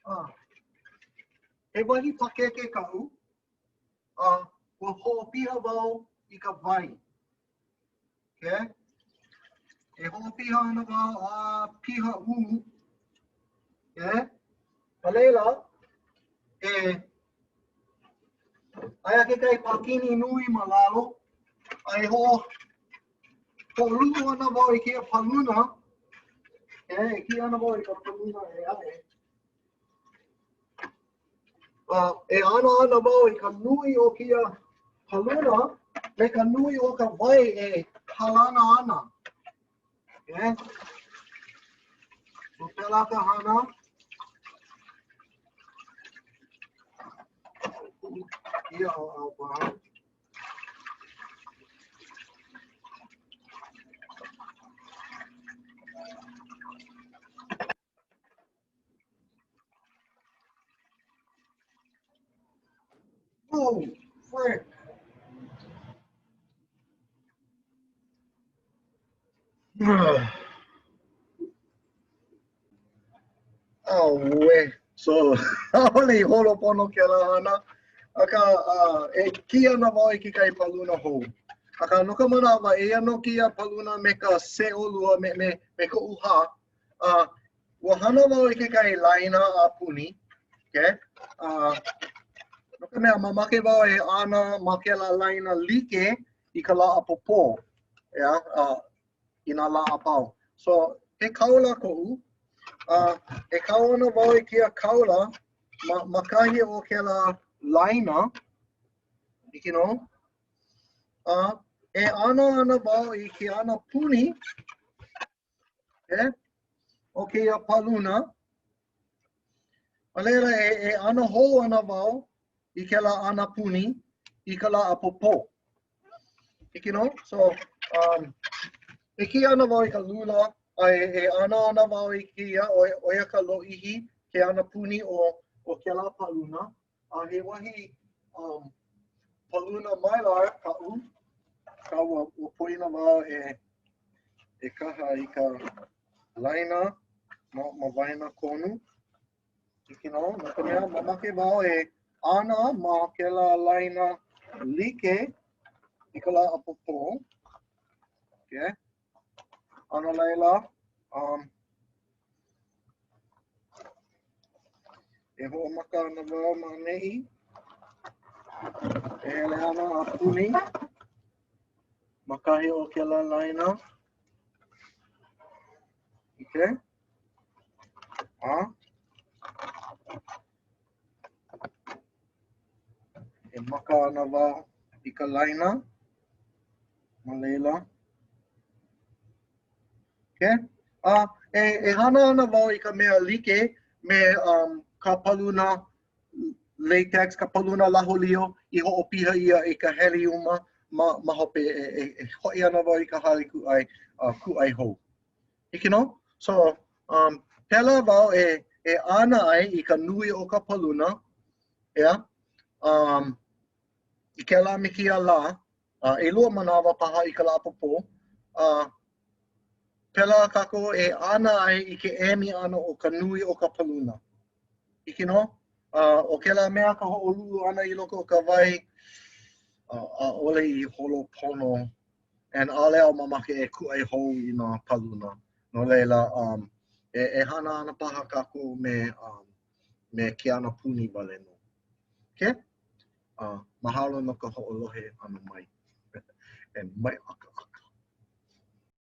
Ah, he wahi pakeke kaʻu, a ua hoʻopiha wau i ka wai. Okay? E hoʻopiha ana wau a piha ʻū. Okay? A laila, e aia kekahi pākini nui ma lalo, a e hoʻo hoʻoluʻu ana wau i kēia paluna. Okay? E kiʻi ana wau i ka paluna ʻē aʻe. Uh, e ana ana wau i ka nui o kēia paluna me ka nui o ka wai e kalana ana. Okay? So, pēlā ka hana. Ia ʻaoʻao paha. Oh, frick. Auē. So, ʻaʻole i holo pono kēlā hana. Akā, uh, e kiʻi ana wau i kekahi paluna hou. Akā, no ka manawa, eia nō kēia paluna me ka CO2, me, me, me ka ʻūhā. Uh, ua hana wau i kekahi laina a puni, okay? Uh, no ka mea, mamake wau e ana ma kēlā laina like i ka lā ʻapōpō, yeah, uh, i nā lā a pau. So, he kaula koʻu, uh, e kau ana wau i kēia kaula ma, ma kahi o kēlā laina, hiki nō, uh, e ana ana wau i ke ana puni, Okay? O kēia paluna. A laila, e, e ana hou ana wau i kēlā ana puni i ka lā ʻapōpō. Hiki nō? So, um, e kiʻi ana wau i ka lula, a e, e ana ana wau i kēia, ʻo ia ka lōʻihi, ke ana puni o, o kēlā paluna. A he wahi um, paluna mylar kaʻu, ka ua, ua poina wau e, e kaha i ka laina ma, ma waena konu. Hiki nō, no ka mea, mamake wau e ana ma kēlā laina like i ka lā ʻapōpō. Okay. A no laila, um, e hoʻomaka ana wau ma ʻaneʻi. E hele ana a puni ma kahi o kēlā laina. Okay. A e maka ana wau i ka laina ma laila. Okay. A e, e hana ana wau i ka mea like me um, ka paluna latex, ka paluna laholio i hoʻopiha ʻia i ka heliuma ma, ma hope e, e, e hoʻi ana wau i ka hale kūʻai, uh, kūʻai hou. Hiki nō? So, um, pēlā wau e, e ana ai i ka nui o ka paluna, yeah? um, i kēlā me kēia lā, uh, ʻelua manawa paha i ka lā ʻapōpō, uh, pēlā kākou e ana ai i ke emi ʻana o ka nui o ka paluna. Hiki nō? Uh, ʻo kēlā mea ka hoʻoluʻu ʻana i loko o ka wai, uh, ʻaʻole i holo pono and ʻaʻole au mamake e kūʻai hou i nā paluna. No laila, um, e, e hana ana paha kākou me, um, me ke ana puni wale nō. Okay? Uh, mahalo no ka hoʻolohe ʻana mai. And mai ʻaka.